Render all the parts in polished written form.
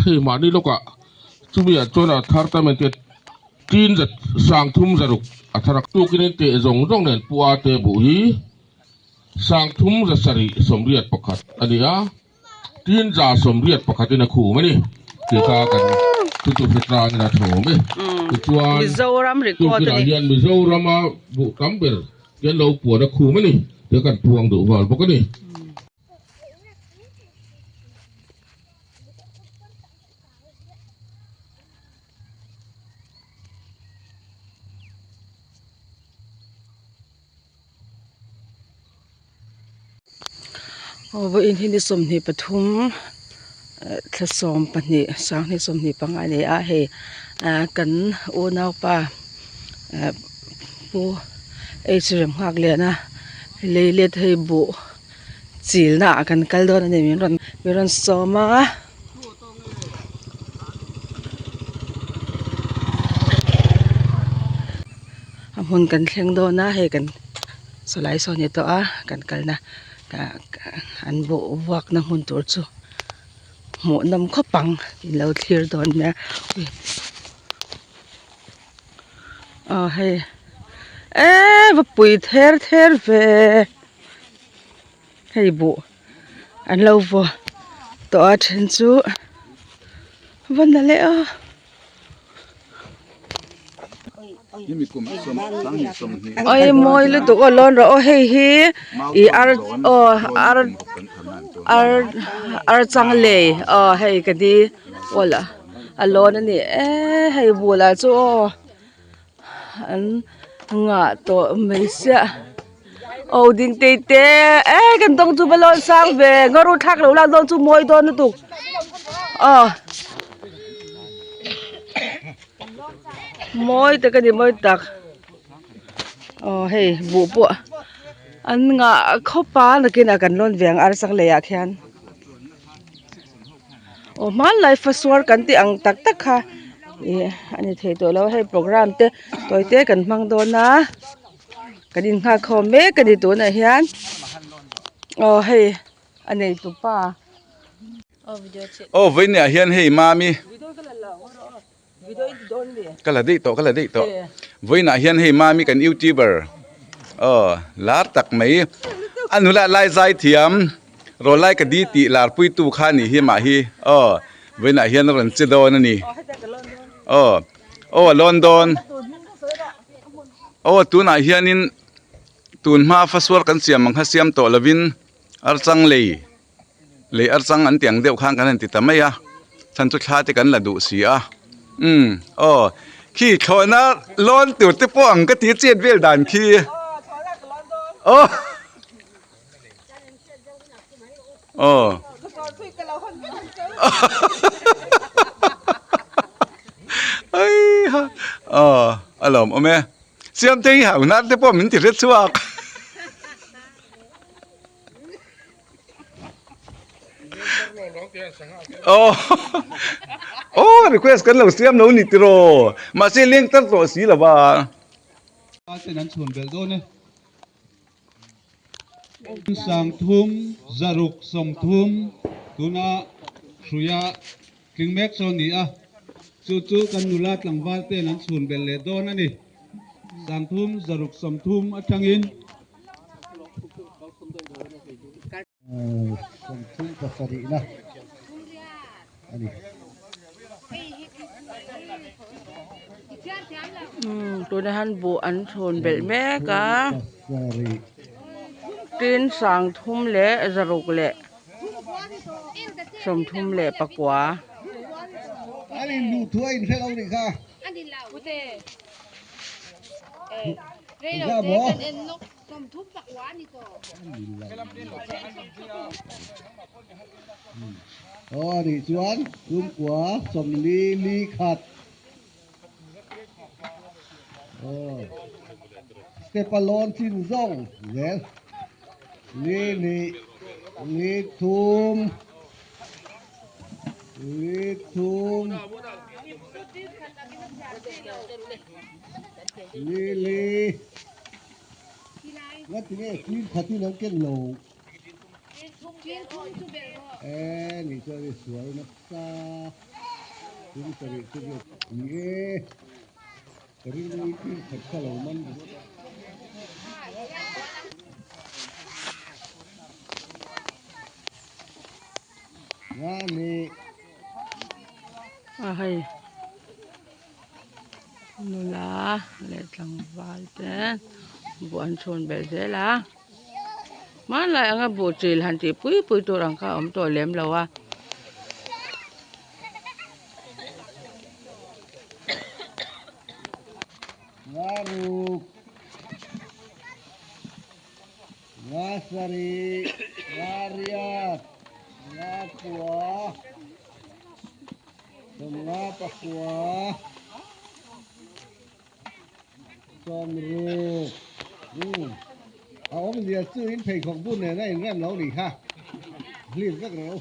Hei mahni lawkah chumi ah chuan a thar tam entir tin za sang thum zaruk a thar a. Tukin in teh zawng zawng nen pu a te buh hi sang thum za sarih sawmriat pakhat a ni a, tin za sawmriat pakhatin a khum a ni tih kha kan thu chu hre tlangin a thawm e. Tichuan Mizoram record tukin a ah ni. hian Mizorama buh tam ber te an lo puan a khum a ni tih kan puang duh nghal bawk a ni. Aw vawiin hi ni 23 thla 12 2025 a ni a hei ah kan unaupa ah pu H Remnghakliana lei let hei buh chilna ah kan kal dawn a ni min rawn min rawn sawm a. A hmun kan thleng dawn a hei kan sawlai saw a ni tawh a kan kalna an buh vuak na hmun tur chu hmuh nawm khawp ang in lo thlir dawn nia aw hei eee va pui ther ther ve. Hei buh an lo vaw tawh a then chu va na leh a. Oi mawi lutuk aw lawn rawh aw hei hi ih ar aw ar ar ar chang lei aw hei ka di aw la a lawn a ni e hei buh lah chu aw an ngah tawh mai sia. Aw ding tei te e kan tawng chu va lawn sang ve ngaw ru thlak lo lak dawn chu mawi dawn lutuk aw mawi tak a ni mawi tak aw hei buh pawh an ngah khawp a nakinah kan lawn ve ang arsak lei ah khian aw hmanlai fasuar kan tih ang tak tak kha ih a ni thei tawh lo a hei program te tawi te kan hmang dawn a. Kan innghak khawm mek a ni tunah hian aw hei a nei tupa. Aw vawinia hian hei mami ka la daih tawh ka la daih tawh vawiinah hian hei mami kan youtuber aw lar tak mai a nula lai zai thiam rawlai ka di tih lar puitu kha a nih hi mah hi aw vawiinah hian a rawn che dawn a ni aw aw a lawn dawn. Aw tunah hianin tun hma fasuar kan siam ang kha siam tawh lovin archang lei lei archang an tih ang deuh khan kan han ti ta mai a chhan chu thla te kan la duh si a umm aw khi thlawhna lawn tur te pawh ang ka ti chet vel dan khi aw aw aw a lawm awm e siamte hi hau hnar te pawh min ti hre chhuak aw aw request kan lo siam lo ni tiraw mahse leng tar tawh si lova. Ten an chhuan belh dawn e. 30 zaruk 30 tuna hruia tling mek sawn ni a, chu chu kan nula tlangval ten an chhun belh leh dawn a ni. 30 zaruk 30 atangin. 37 na a ni. Tunah hian buh an chhun belh mek a tin 30 leh zaruk leh 34. Aw a nih chuan chhungkua 40 li khat aw step a lawn chin zawng zel li hnih li thum li thum li li. Nga ti nge tin khatin an ken lo e nih chuan i sual nasa. Thum sarih chu biak ni e, ka rilru i thil khat kha lo man ringawt a. Nga ni. A hei nula leh tlangval te buh an chhun belh zel a hmanlai anga buh chil han tih pui pui tur ang kha a awm tawh lem lo a. Nga ruk nga sarih nga riat nga kua sawmnga pakua sawmruk umm a awmzia chu in pheikhawk bun nen a inrem lo nih kha hlip vek rawh u.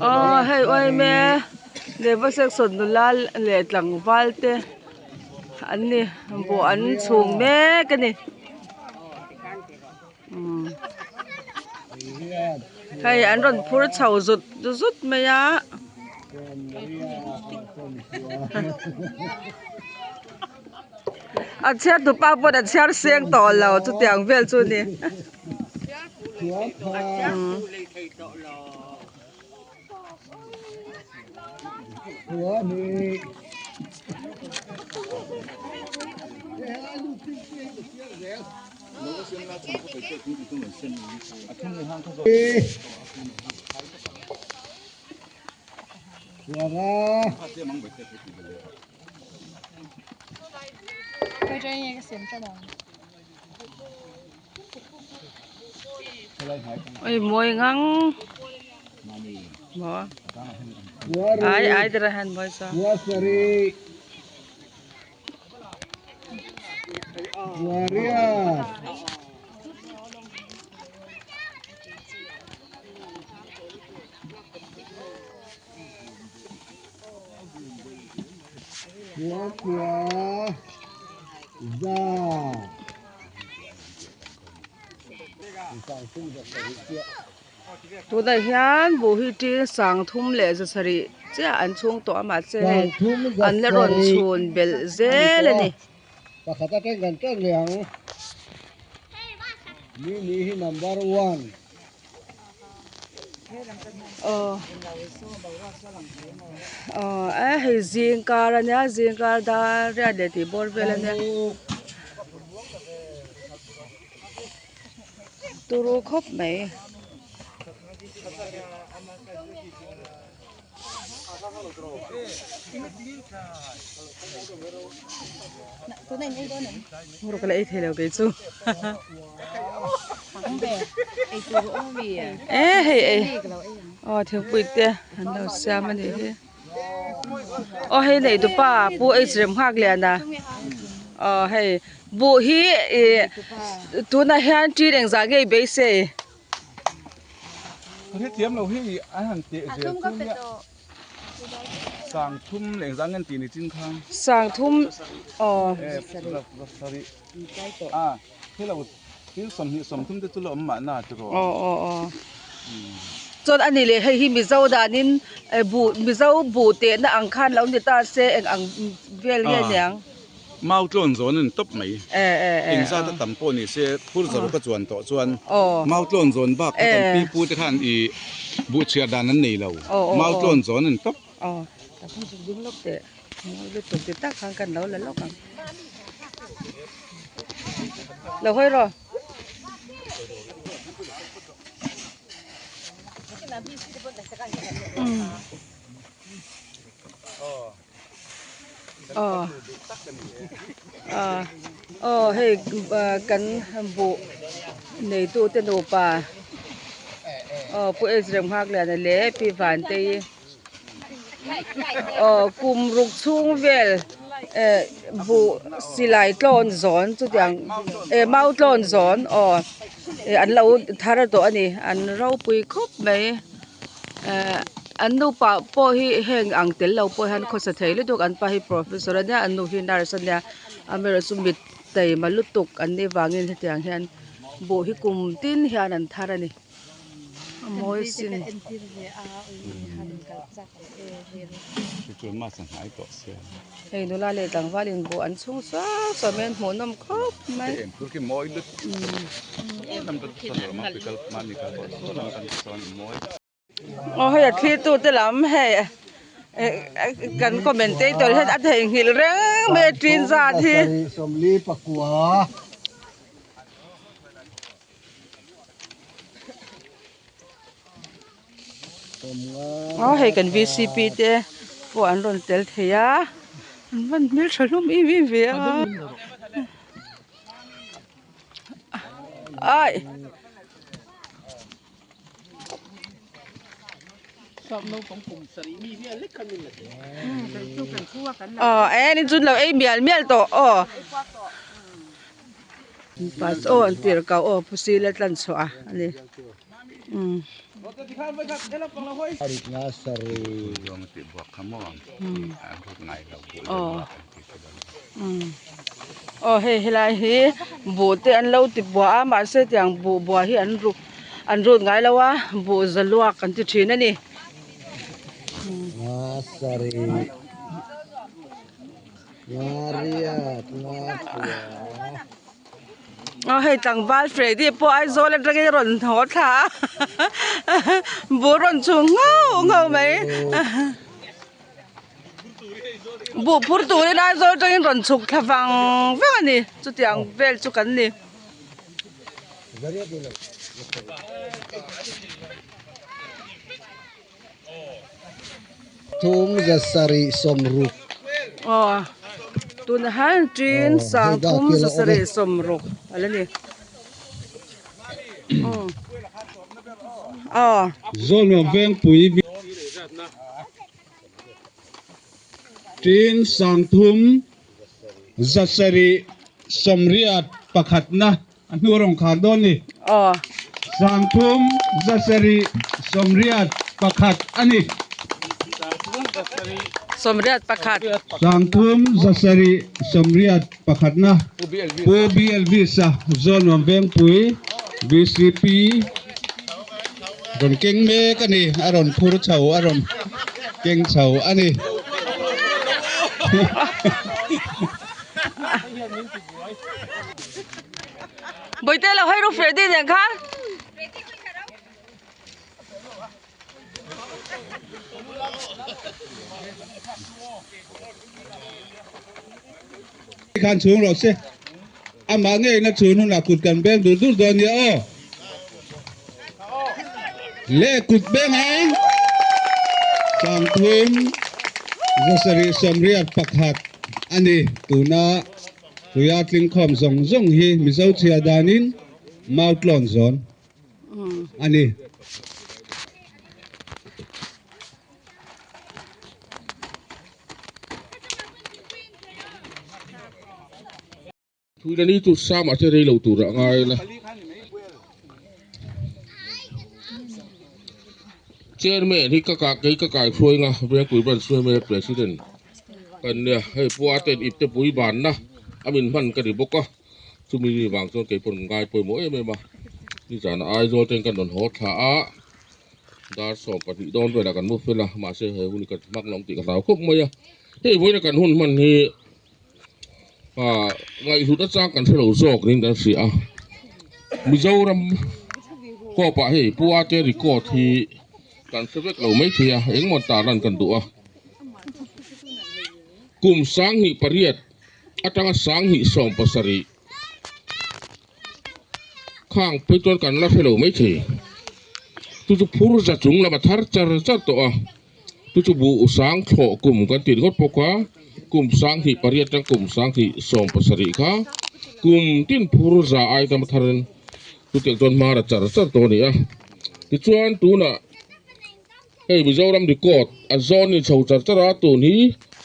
Aw hei uaime lehva section nula leh tlangval te an ni buh an chhung mek a ni umm hei an rawn phur chho zut zut mai a. A chhiar tupa pawh a chhiar seng tawh lo chutiang vel chu a ni. Oi mawi ngang maw ai ai dara han mawi sa Tunah hian buh hi ṭil sang thum leh za sarih chiah an chhung tawh a mahse hei an la rawn chhun belh zel a ni. Pakhat atang kan ṭan leh ang. Ni ni hi number one. Aw aw e hei zing kar a nia zing kar dar riat leh tih bawr vel a nia turu khawp mai. Ka la ei thei lo kei chu e hei ei aw thingpui te an lo siam a nih hi aw hei nei tupa pu h rem nghak lian a aw hei buh hi ih tunah hian ṭin engzah nge i beisei. Ka hrethiam lo hi an han teh zel chu nia Sangthum leh engzah nge an tih ni chin khan Sangthum aw sarih a helo thil sawmhnih sawmthum te chu la awm mahna tiraw aw aw aw chuan a ni leh hei hi Mizo danin buh Mizo buh tehna ang khan lo ni ta se eng ang vel nge niang. Mau tlawn zawn a ni tawp mai. Engzat a tam pawh ni se phur zaruk a chuan tawh chuan mau tlawn zawn bak kha kan pi pu te khan i buh chhiar dan an nei lo. Mau tlawn zawn a ni tawp. Aw aw hei kan buh neitu te nupa aw pu Ezra Nghakliana leh Pi Vantei aw kum ruk chhung vel eh buh silai tlawn zawn chutiang eh mau tlawn zawn aw eh an lo thar tawh a ni an ropui khawp mai. Ehh an nupa pawh hi heng ang tel lo pawh hian khawsa thei lutuk an pa hi professor a nia an nu hi nurse a nia amaherawh chu mit taima lutuk an nih vangin hetiang hian buh hi kum tin hian an thar a ni a mawi sin. Hei nula leh tlangval in buh an chhung suau suau mai a hmuhnawm khawp mai. Aw hei a thlir tu te lam hei kan commentator hian a theihnghilh reng mai a tin zat hi. Aw hei kan vcp te pawh an rawn tel thei a an van hmeltha hlawm em em ve a ai aw en in chun lo ei mial mial tawh aw aw an tir kau aw phusila tlan chhuah a ni. Aw hei helai hi buh te an lo ti buah a mahse tiang buh buah hi an ruk an rut ngai lo a buh zaluak an ti thin a ni. Aw hei tlangval Freddy pawh Aizawl atangin a rawn haw thla a buh rawn chhung nghauh nghauh mai buh phur turin Aizawl atangin rawn chhuk thla vang vang a ni chutiang vel chu kan ni. Thum za sarih sawmruk. Aw tunah hian tin sang thum za sarih sawmruk a la ni. Aw. Zawlnuam Vengpui Tin sang thum za sarih sawmriat pakhatna A hnu rawng khar dawn ni. Aw. Sangthum zasarih sawmriat pakhat a ni. Sawmriat pakhat. Sangthum zasarih sawmriat pakhatna Pu BLV sa Zawlnuam Vengpui VCP rawn keng mek a ni. A rawn phur chho a rawn keng chho a ni. Bawihte lo hei ru Freddy nen khan. Khan chhung rawh se. Amah ngei na chhun hunah kut kan beng dur dur dawn nia aw. Le kut beng ang. Sangthum zasarih sawmriat pakhat a ni tuna Tuia tlingkhawm zawng zawng hi Mizo chhia danin mau tlawn zawn a ni. Thuila ni chu Sama te rei lo tur a ngai la. Chairman hi ka kei ka kai hruai nga Vengpui Branch Member President kan nia hei pua ten ipte pui banna a min hman ka ni bawk a chumi ni vang chuan kei pawn ngai pawimawh em em a nizan Aizawl ten kan rawn haw thla a dar 12 dawn velah kan mu fel a mahse he hun hi ka hmak lo ang tih ka hlau khawp mai a hei vawiin a kan hun hman hi ah ngaihhlut atang kan hrelo zawk niin kan hria a Mizoram kawpah hei Pu Ate record hi kan hre vek lo maithei a engemaw tarlan kan duh a kum 28 atanga 27 khang phei chuan kan la hrelo maithei. Chu chu phur za chung lam a thar char char tawh a, chu chu buh sang thlawh kum kan tih ringawt bawk a, kum 2008 atang kum 2017 kha kum tin phur za ai tam a thar in chutiang chuan hmar a char char tawh a ni a. Tichuan tunah hei Mizoram record a zawn in chho char char a, tun hi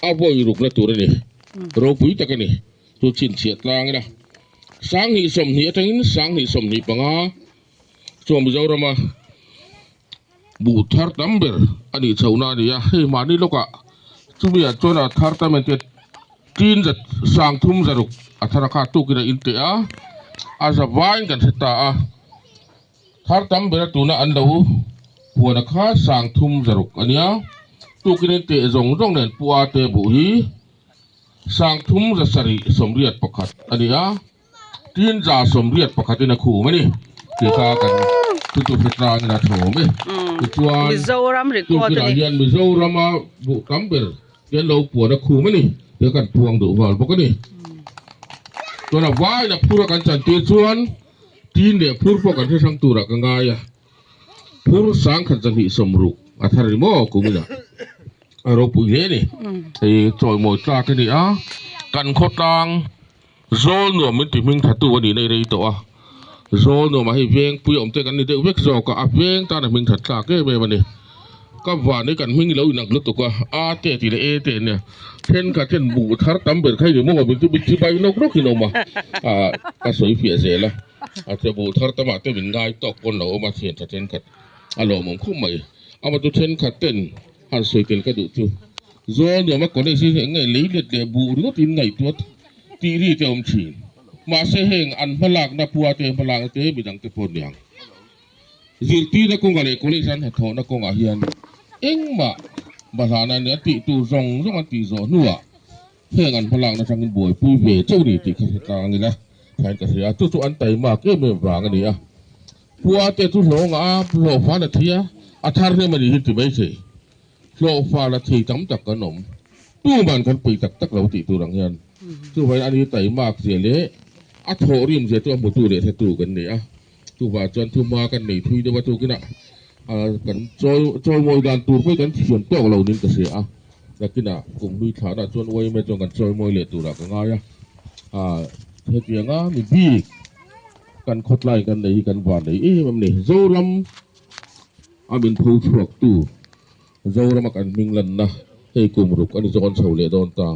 a vawi rukna tur a ni, ropui tak a ni. Chu chhinchhiah tlang ila 2020 atangin 2025 chuan Mizorama buh thar tam ber a nih chhohna a ni a, hei mahni lawkah chumi ah chuan a thar tam entir tin zat 3600 a thar a kha tukin a inteh a, a za vaiin kan hre ta a, thar tam ber a tuna an lo puan a kha 3600 a nia, tukin a inteh zawng zawng nen pu a te buh hi. 3781 a ni a, tin 181 in a khum a ni tih kha kan thutu hre tlangin a thawm e. Tichuan, Mizoram record a tukinah ni. hian Mizorama buh tam ber te an lo puan a khum a ni tih kan puang duh nghal bawk a ni. Chuan a vain a phur a kan chantir chuan tin leh phur pawh kan hre hrang turah ka ngai a. Phur 1260 a thar a ni maw kuminah. A ropui hle a ni. Hei chawimawi tlak a ni a, kan khawtlang zawl nuam min ti hming thatu a nihna i rei tawh a, zawl nuamah hei vengpui awm te kan ni deuh vek zawk a, a veng tan a hming that tlak em em a ni. Ka van hi kan hming i lo inang lutuk a, A te tih leh E te an nia, thenkhat hian buh thar tam ber kha i ni maw min chu min chibai nawk nawkin a awm a, ah ka sawi fiah zel a, a che buh thar tamah te min ngai tawk pawn lo awm a thian tha thenkhat a lawmawm khawp mai. Amah chu thenkhat ten. Han sawi tel ka duh chu zawl nuam a college hi eng nge lei let leh buh ringawt in ngaihtuah tih ri te awm thin. Mahse heng an hmalakna pua te hmalakna te midang te pawh niang. Zirtirna kawngah leh college an hnathawhna kawngah hian engmah bahlahna nia tih tur zawng zawng an tih zawh hnuah heng an hmalakna atangin buaipui ve chauh ni tih kha hre tlang ila thain ka hria a, chu chu an taimak em em vang a ni a. Pua te chu hlawngah a hlawhfan a thi a, a thar hnem a nih hi ti mai thei. Hlawhfan a thei tam tak kan awm. Tuman kan pui tak tak lo tih tur ang hian. Chuvangin ani taimak zia leh a thawhrim zia chu a hmutu leh hretu kan ni a. Chuvang chuan thuma kan nei thui deuh a tukinah kan chawimawi dan tur pawh hi kan thiam tawk lo niin ka hria a. Nakinah kum hlui thlahna chuan yma chuan kan chawimawi leh turah ka ngai a. Hetianga mi bik. Kan khawtlai kan nei hi kan van nei em em ni. Zoram a min pho chhuak tu Zorama kan hming lanna hei kum ruk a ni zawn chho leh dawn ta.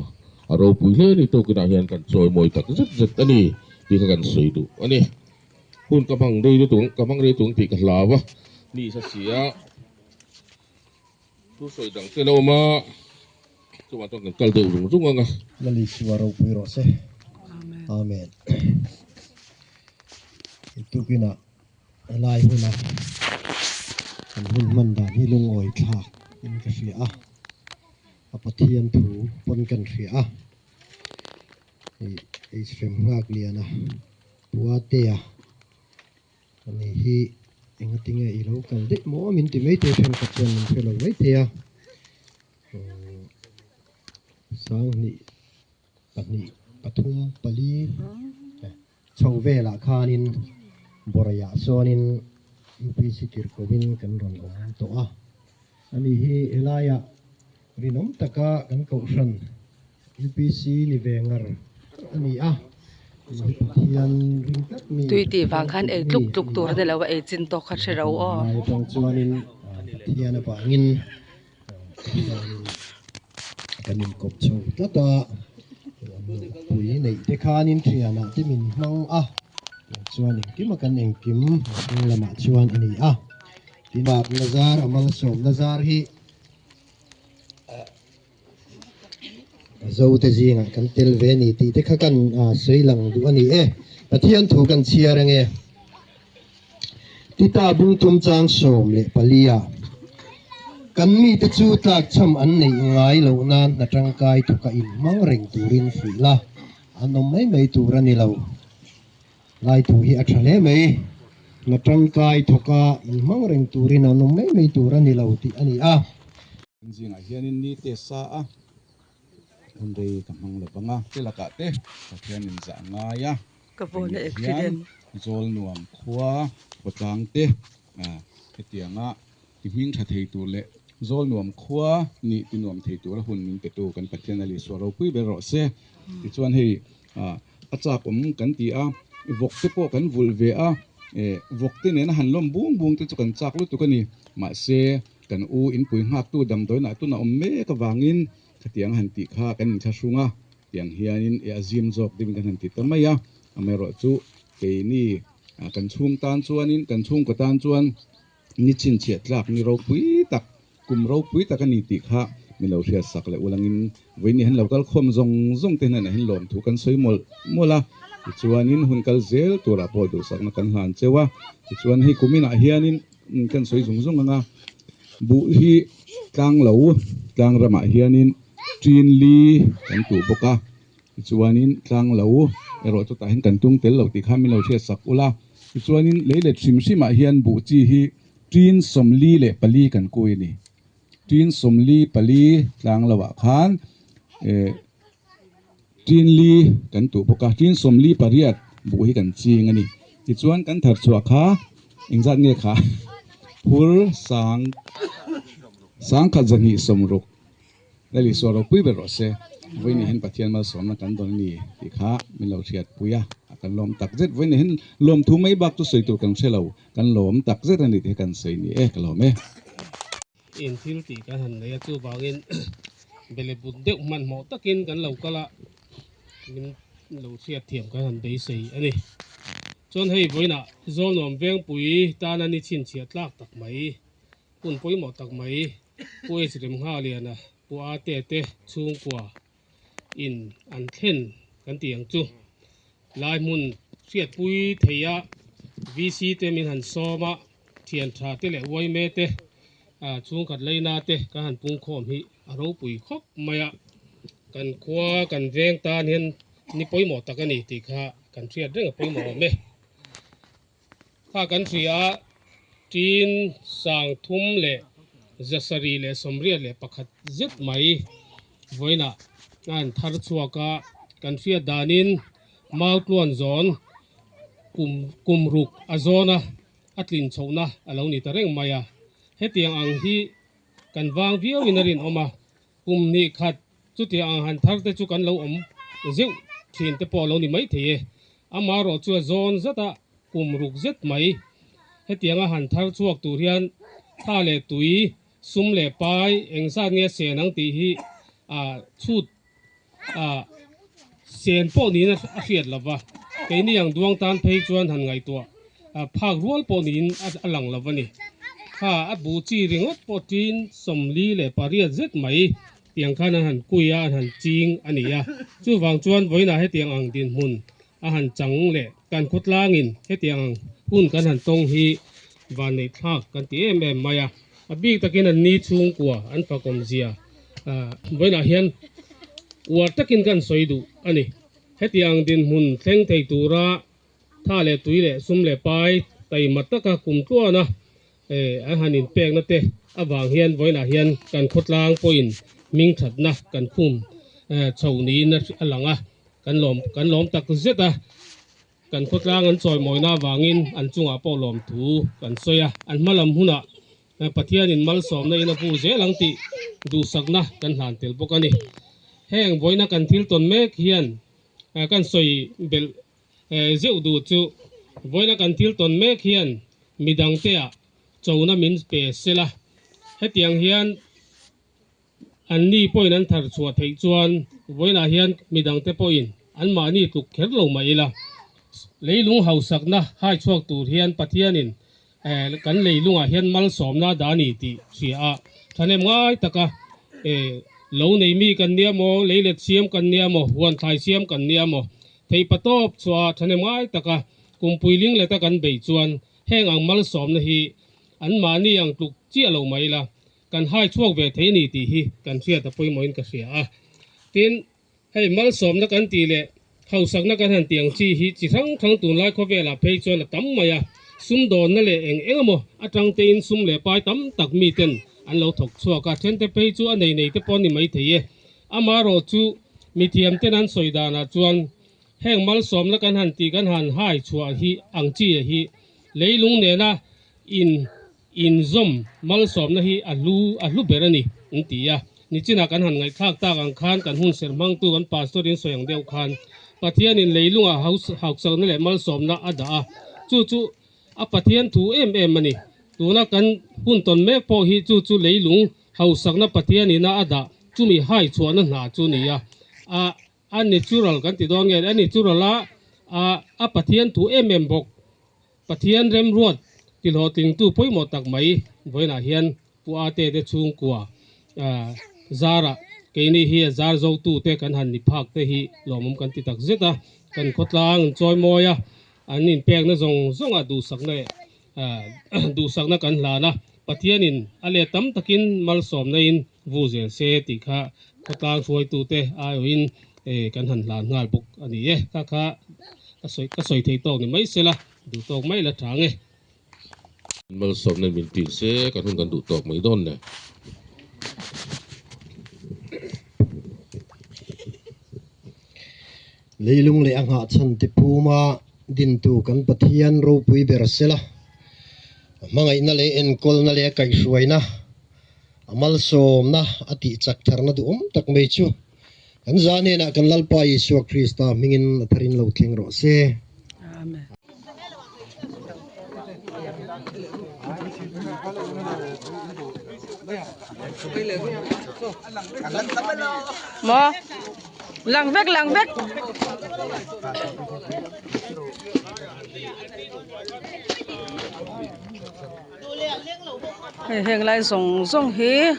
A ropui hle ni tawkinah hian kan chawimawi tak zet zet a ni tih kha kan sawi duh a ni. Hun ka hmang rei lutuk ka hmang rei tung tih ka hlau a ni sa si a. Thu sawi dang te lo awm a, chuvang chuan kan kal deuh zung zung ang a. Lal Isua ropui rawh se. Amen. Tukinah helai huna kan hun hman dan hi lungawi thlak in ka hria a, a Pathian thu pawn kan hria a, hei Eishrem nghak liana Puatea Ani hi engatinge i lo kal daih maw min ti mai thei thenkhat chuan min hre lo mai thei a, 2000 2 3 4 chho velah khanin Bawrheiah sawnin UPC tirhkohin kan rawn awm tawh a, ani hi helaiah rinawm taka kan kohhran UPC ni ve ngar a ni a, hi Pathian ring tlat mi Tui tih vang khan ei tluk tluk tur a ni lo a, ei chin tawk kha hre ro aw. Lai atang chuanin Pathian avangin chuanin kan inkawp chho tlat a, pui neih te khanin thianah te min hmang a, chuan engkim a kan engkim hnung lamah chuan a ni a. Tin, Nazar a malsawmna zar hi Zote zingah kan tel ve a ni tih te kha kan sawi lang duh a ni e. Pathian thu kan chhiar ange. Tita bungtum chang 14 ah kan mite chu tlakchham an neih ngai loh nan hna tangkai thuka inhmang reng turin fuih la, an awm mai mai tur a ni lo. Lai thu hi a tha hle mai. Hna tangkai thawka inhmang reng turin an awm mai mai tur a ni lo tih a ni a. Zingah hianin ni te sa a, hun rei ka hmang lo vang a. Te lakah te Pathian in zah ngai a, Ka vawn a hemi hian accident. Zawl nuam khua khawtlang te Hetianga ti hming tha thei tur leh zawl nuam khua nih ti nuam thei tura hun min petu kan Pathian a Isua ropui ber rawh se. Tichuan hei a chak awm kan ti a, vawk te pawh kan vulh ve a, vawk te nena han lawm bung bung te chu kan chak lutuk a ni. Mahse kan u inpui nghaktu damdawiinah tuna awm mek avangin khatiang han tih kha kan inthlahrung a, tiang hianin a zim zawk deuhin kan han ti ta mai a, amaherawhchu keini Kan chhung tan chuanin, kan chhungkaw tan chuan ni chhinchhiah tlak ni ropui tak, kum ropui tak a ni tih kha min lo hriat sak leh ulangin vawiin hian lo kal khawm zawng zawng te hnenah hian lawmthu kan sawi mawlh mawlh a. Tichuanin hun kal zel turah pawh duhsakna kan hlan cheu a. Tichuan hei kuminah hianin kan sawi zung zung ang a, buh hi tlang lo tlang ramah hianin ṭin li kan tuh bawk a. Tichuanin tlang lo erawh chutah hian kan tung tel lo tih kha min lo hriat sak ula. Tichuanin lei let hrim hrimah hian buh chi hi ṭin 44 kan kui a ni. Ṭin 44 tlang loah khan eh ṭin li kan tuh bawk a, ṭin 48 buh hi kan ching a ni. Tichuan kan thar chhuah kha engzat nge kha phur sang sangkhat 260. Lal Isua ropui ber rawh se. Vawiin hian Pathian malsawmna kan dawn a ni tih kha min lo hriatpui a, kan lawm tak zet. Vawiin hian lawmthu mai bak chu sawi tur kan hre lo, kan lawm tak zet a ni tih hi kan sawi ni e, ka lawm e. In thil tih kan han nei a, chuvangin bele but deuh hmanhmawh takin kan lo kal a, min lo hriatthiam kan han beisei a ni. Chuan hei vawiinah Zawlnuam Vengpui tana ni chhinchhiah tlak tak mai. Hun pawimawh tak mai Pu H Remnghaliana Pu A te te chhungkua in an thlen kan tih ang chu. Lai hmun hriatpui theia VC te min han sawm a, thian tha te leh uaime te chhungkhat leina te kan han pungkhawm hi a ropui khawp mai a. Kan khua kan veng tan hian ni pawimawh tak a ni tih kha kan hriat reng a pawimawh awm e. Kha kan hria a, ṭin 3781 zet mai vawiinah a han thar chhuak a, kan hriat danin mau tluan zawn kum kum ruk a zawn a, a tlin chhohna a lo ni ta reng mai a. Hetiang ang hi kan vang viauin a rinawm a, kum hnih khat Chutiang ang han thar te chu kan lo awm zeuh thin te pawh a lo ni mai thei e. Amaherawh chu a zawn zat a kum ruk zet mai. Hetianga han thar chhuak tur hian tha leh tui, sum leh pai engzat nge sen ang tih hi a chhut a sen pawh niin a hriat lo va. Keini ang duang tan phei chuan han ngaihtuah phak rual pawh niin a lang lo va ni. Kha a buh chi ringawt pawh ṭin 48 zet mai. Tiang khan an han kui a, an han ching a ni a. Chuvang chuan vawiinah hetiang ang dinhmun a han chang leh kan khawtlangin hetiang ang hun kan han tawng hi vanneih thlak kan ti em em mai a. A bik takin an ni chhungkua an fakawm zia vawiinah hian uar takin kan sawi duh a ni. Hetiang dinhmun thleng thei tura tha leh tui leh sum leh pai taima taka kum tluana an han inpekna te avang hian vawiinah hian kan khawtlang pawhin hming thatna kan khum chho niin a lang a, kan lawm kan lawm tak zet a, kan khawtlang an chawimawina avangin an chungah pawh lawmthu kan sawi a, an hma lam hunah Pathianin malsawmna in a bu zel ang tih duhsakna kan hlan tel bawk a ni. Heng vawiina kan thil tawn mek hian kan sawi belh Zeuh duh chu vawiina kan thil tawn mek hian midangteah chona min pe sela, hetiang hian an ni pawhin an thar chhuah theih chuan vawiinah hian midangte pawhin anmahni tluk kher lo mah ila, leilung hausakna hai chhuak tur hian Pathianin kan leilungah hian malsawmna a dah a ni tih hria a, thahnem ngai taka lo nei mi kan nia maw, leilet siam kan nia maw, huan thlai siam kan nia maw, theihpa tawp chhuah a thahnem ngai taka kumpui ling leta kan bei chuan heng ang malsawmna hi anmahni ang tluk chiah lo mai ila kan hai chhuak ve thei a ni tih hi kan hriat a pawimawhin ka hria a. Tin, Hei malsawmna kan tih leh hausakna kan han tih ang chi hi chi hrang hrang tunlai khawvelah phei chuan a tam mai a, sumdawnna leh eng eng emaw atang tein sum leh pai tam tak miten an lo thawk chhuak a, thente phei chu a nei nei te pawh a ni mai thei e. Amaherawh chu mithiam ten an sawi danah chuan heng malsawmna kan han tih kan han hai chhuah hi ang chi hi leilung nena. In inzawm malsawmna hi a hlu a hlu ber a ni an ti a. Nichinah kan han ngaihthlak tak ang khan kan hun serh hmangtu kan pastor in sawi ang deuh khan Pathianin leilungah hauhsakna leh malsawmna a dah a, chu chu a Pathian thu em em a ni. Tuna kan hun tawn mek pawh hi chu chu leilung hausakna Pathianina a dah chumi hai chhuahna hna chu ni a. A a natural kan ti dawn nge a natural a a a Pathian thu em em bawk. Pathian remruat tihlawhtlingtu pawimawh tak mai vawiinah hian Pu Ate te chhungkua zarah keini hi a zar zotute kan han ni phak te hi lawmawm kan ti tak zet a, kan khawtlang an chawi mawi a, an inpekna zawng zawngah duhsakna leh duhsakna kan hlan a, Pathianin a let tam takin malsawmnain vu zel se tih kha khawtlang hruaitute aiawhin kan han hlan nghal bawk a ni e. Kha kha ka sawi thei tawk ni mai sela, duh tawk mai la tha nge. Malsawmna min ṭin se kan hun kan duh tawk mai dawn le. Leilung leh a nghahchhan te phuma dintu kan Pathian ropui ber sela, a hmangaihna leh enkawlna leh a kaihhruaina, a malsawmna a tihchak tharna duhawm tak mai chu kan za hnenah kan Lalpa Isua Krista hmingin a tharin lo thleng rawh se. Amen. Maw? Lang vek lang vek. Hei heng lai zawng zawng hi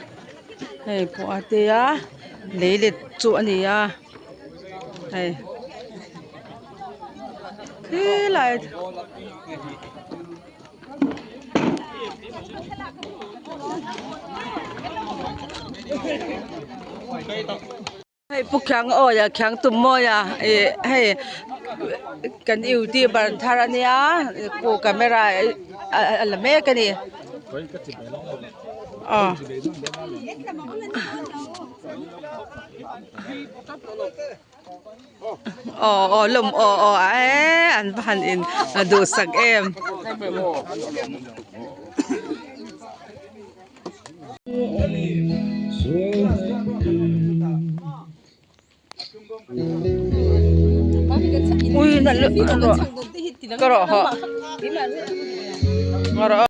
hei pawh a tia lei let chu a ni a hei khilai Hei pu khiang awi a khiang tum mawi a ih hei kan youtuber thar a nia ku camera a la mek a ni aw. Aw aw lawm aw aw eee an va han in duhsak em. Ui na lu ka rawh hawh ka rawh.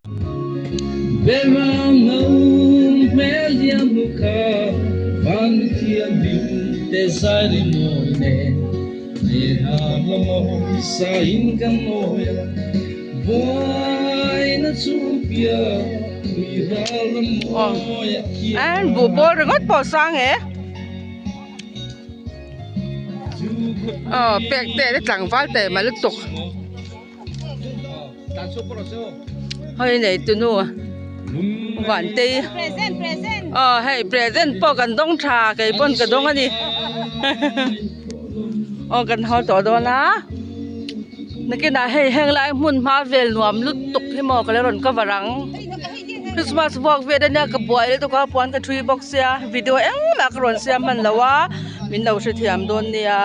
An buh pawl ringawt pawh sang e aw pek te te tlangval te mah lutuk hei nei tunu vantei aw hei present pawh kan dawng tha kei pawn ka dawng a ni aw kan haw tawh dawn a nakinah hei heng lai hmun hma vel nuam lutuk hi maw ka lo rawn cover ang christmas vuak vel ania ka buai lutuk a puan ka thui bawk sia video engmah ka rawn siam hman lo a min lo hrethiam dawn nia.